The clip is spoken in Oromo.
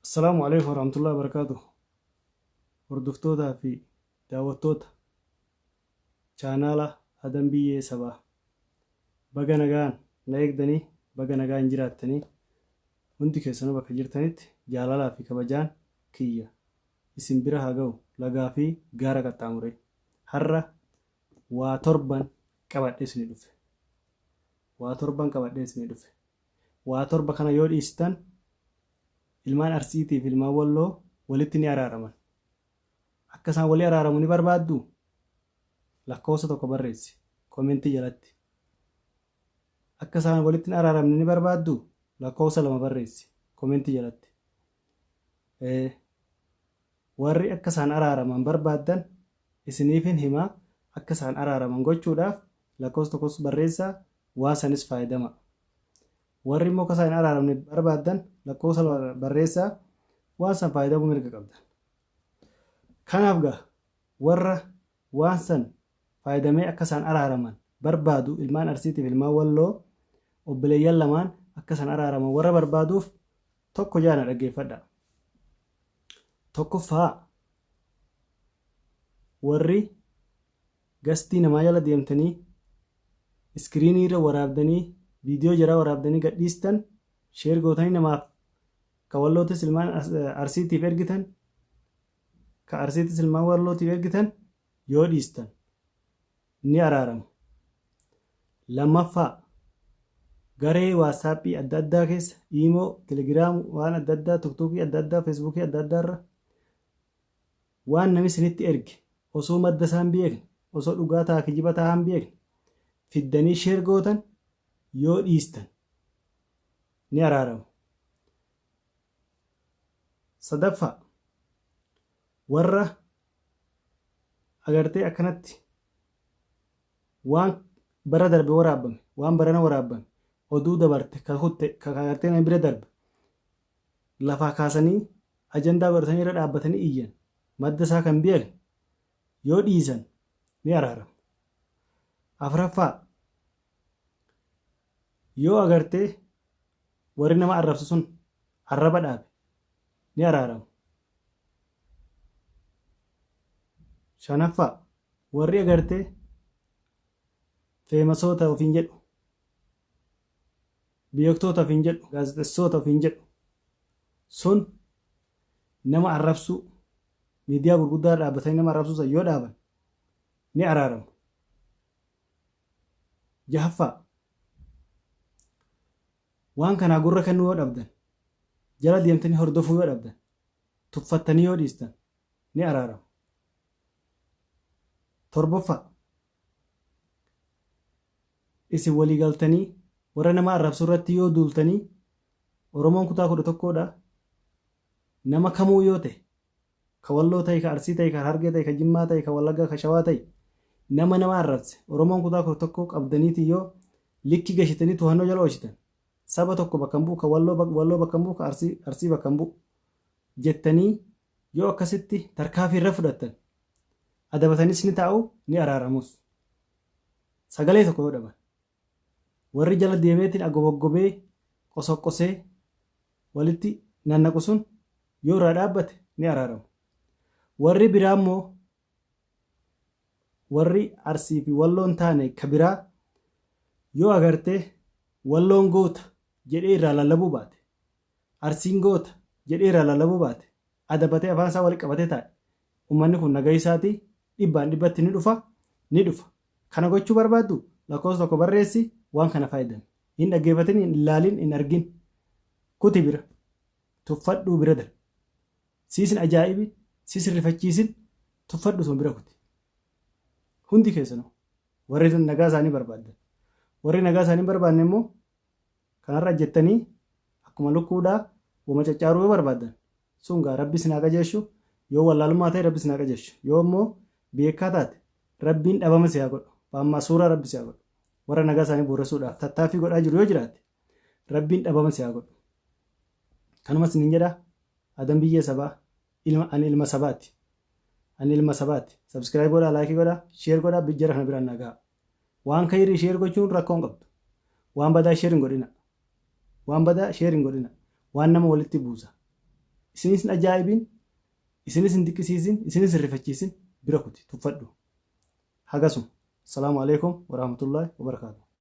Assalaamu Aleeykum Warahmatullahi Wabarakaatuh Hordoftootaa fi daawwattoota chaanaala Adam Biyyee Sabaa baga nagaan na eegdanii baga nagaan jiraattanii hundi keessanuu bakka jirtanitti jaalalaa fi kabajaan kiyya isin bira haa ga'u lagaa fi gaara qaxxaamuree har'a waa torban qabadhee isinii dhufe waa torban qabadhee isinii dhufe Waa 7 kana yoo dhiistan ilmaan Arsiitii fi ilmaan Walloo walitti ni araaraman. Akka isaan walii araaramu ni barbaadduu? Lakkoofsa 1 barreessi komentii jalatti. Akka isaan walitti hin araaramne ni barbaadduu? Lakkoofsa 2 barreessi komentii jalatti. Ee warri akka isaan araaraman barbaaddan isiniifin hima akka isaan araaraman gochuudhaaf lakkoofsa tokkos barreessaa waan sanis faayadamaa. Warri immoo akka isaan hin araaramne barbaaddan lakkoofsa 2 barreessaa waan san faayadamuu mirga qabdan. Kanaaf gaa warra waan san faayadamee akka isaan araaraman barbaadu ilmaan Arsiitiif ilmaan Walloo obboleeyyan lamaan akka isaan araaraman warra barbaaduuf tokko jaana dhaggeeffadhaa. Tokkoffaa warri gastii namaa jala deemtanii iskiriinii irra waraabdanii viidiyoo jaraa waraabdanii gadhiistan sheer gootanii namaaf ka wallootis ilmaan arsiitiif ergitan ka arsiitis ilmaan wallootiif ergitan yoo dhiistan ni araaramu. Lammaffaa garee waatsaappii adda addaa keessa iimoo, telegiraam, waan adda addaa, tuktuukii adda addaa, feesbuukii adda addaa irra waan namni isinitti erge osoo madda isaa hin beekne, osoo dhugaa ta'a kijiba ta'a hin beekne fiddanii share gootan yoo dhiistan ni araaramu. Sadaffaa warra agartee akkanatti waan bara darbe waraabbame waan barana waraabbame oduu dabarte ka kutte ka agartee nama bira darbe lafaa kaasanii ajandaa godhatanii irra dhaabbatanii iyyan madda isaa kan beekne yoo dhiisan ni araaramu. Afraffaa yoo agartee warri nama arrabsu sun arraba dhaabe ni araaramu. Shanaffaa warri agartee feemasoota ofiin jedhu beektoota ofiin jedhu gaazexessoota ofiin jedhu sun nama arrabsuu miidiyaa gurguddaa dhaabbatanii nama arrabsuu san yoo dhaaban ni araaramu. Jahaffaa waan kanaa gurra kennuu yoo dhabdan jala deemtanii hordofuu yoo dhabdan tuffattanii yoo dhiistan ni araaramu. Torbaffaa isin walii galtanii warra nama arrabsu irratti yoo duultanii Oromoon kutaa 11dha nama kamuu yoo ta'e ka Walloo ta'e ka Arsii ta'e ka Harargee ta'e ka Jimmaa ta'e ka Wallaggaa ka Shawaa ta'e nama nama arrabse Oromoon kutaa 11 qabdaniiti yoo likki gashitanii to'annoo jala oolchitan saba tokko bakka hin bu'u ka Walloo Walloo bakka hin bu'u ka Arsii Arsii bakka hin bu'u jettanii yoo akkasitti tarkaafii irra fudhattan adabatanis ni taa'u ni araaramus. Sagalee tokko yoo dhaban. Warri jala deemeetiin agobaggobee qosoqqosee walitti nannaqu sun yoo irraa dhaabbate ni araaramu. Warri biraa immoo warri Arsii fi Walloo hin taane ka biraa yoo agartee Walloon goota jedhee irraa lallabuu baate, Arsiin goota jedhee irraa lallabuu baate, adabatee afaan isaa walitti qabatee taa'e, ummanni kun nagaa isaatii dhibbaan dhibbatti ni dhufa, ni dhufa. Kana gochuu barbaaddu? Lakkoofsa tokko barreessi waan kana fayyadami. Hin dhaggeeffatin, hin ilaalin, hin argin. Kuti bira. Tuffadhuu bira darbi. Siis hin ajaa'ibin, siis hin rifachiisin, tuffadhu tuma bira kuti. Hundi keessanuu warri nagaa isaanii barbaaddan. Warri nagaa isaanii hin barbaanne immoo kanarra jettanii akkuma lukkuudhaa wama caccaaruu yoo barbaaddan sun gaa rabbi isin haa qajeeshu yoo wallaalummaa ta'e rabbi isin haa qajeeshu yoo immoo beekaa taate rabbiin dhabama si haa godhu baammaa suuraa rabbi si haa godhu warra nagaa isaanii booressuudhaaf tattaaffii godhaa jiru yoo jiraate rabbiin dhabama si haa godhu kanuma isinin jedha adam biyyee sabaa ilma ani ilma sabaati ani ilma sabaati subscribe godhaa like godhaa share godhaa jara kana biraan naa gahaa Waan kayrii share gochuun rakkoo hin qabdu. Waan badaa share hin godhina. Waan badaa share hin godhina. Waan nama walitti buusa. Isinis hin ajaa'ibin, isinis hin diqqisiisin, isinis hin rifachiisin, bira kuti, tuffadhu. Hagasuma. Assalaamu alaikum warahmatullaahi wabarakaatuh.